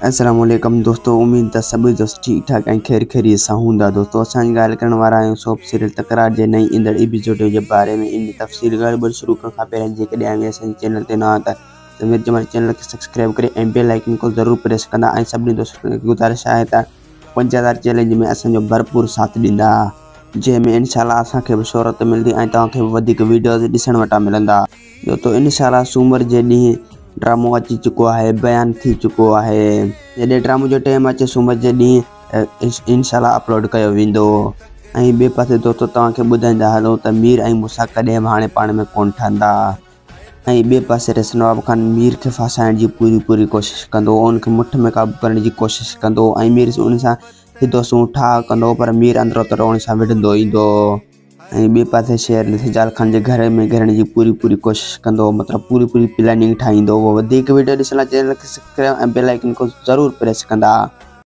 السلام عليڪم دوستو، اميد ته سڀئي دوست ٺيڪ ٺاڪ ۽ خير خيريت سان هوندا. دوستو، اسان اڄ ڳالهه ڪرڻ وارا آهيون سوپ سيريل تڪرار جي نئين ايندڙ ايپيسوڊ جي باري ۾. ان تفصيل ڳالهه ٻولهه شروع ڪرڻ کان پهريان جيڪڏهن اوهين اسان جي چينل تي نوان آهيو ته ضمير جمال چينل کي سبسڪرائب ڪري ۽ بيل آئيڪن کي ضرور پريس ڪندا ۽ سڀني دوستن کي گذارش آهي ته 5000 چئلينج ۾ اسان جو ڀرپور ساٿ ڏيندا، جنهن ۾ انشاء الله اسان کي به شهرت ملندي ۽ توهان کي به وڌيڪ ويڊيوز ڏسڻ وٽان ملندا. دوستو، انشاء الله سومر جي ڏينهن ڊرامو اچي چڪو آهي، بيان ٿي چڪو آهي. جڏهن ڊرامو جو ٽائيم اچي سومر جي ڏينهن انشاء الله اپلوڊ ڪيو ويندو. ۽ ٻئي پاسي دوستو، توهان کي ٻڌائيندا هلون ته مير ۽ موسيٰ ڪڏهن به هاڻي پاڻ ۾ ڪونه ٺهندا. ۽ ٻئي پاسي ريس نواب خان مير کي ڦاسائڻ جي پوري پوري ڪوشش ڪندو، ان کي مٺ ۾ قابو ڪرڻ جي ڪوشش ڪندو ۽ مير ان سان سڌو سنئون ٺاهه ڪندو، پر مير اندرو ترو ان سان وڙهندو ايندو. ۽ ٻئي پاسي شير علي سجال خان جي گهر ۾ گهڙڻ جي پوري پوري ڪوشش ڪندو، مطلب پوري پوري پلاننگ ٺاهيندو. وڌيڪ ويڊيو ڏسڻ لاء چينل کي سبسڪرائب ۽ بيل آئيڪن کي ضرور پريس ڪندا.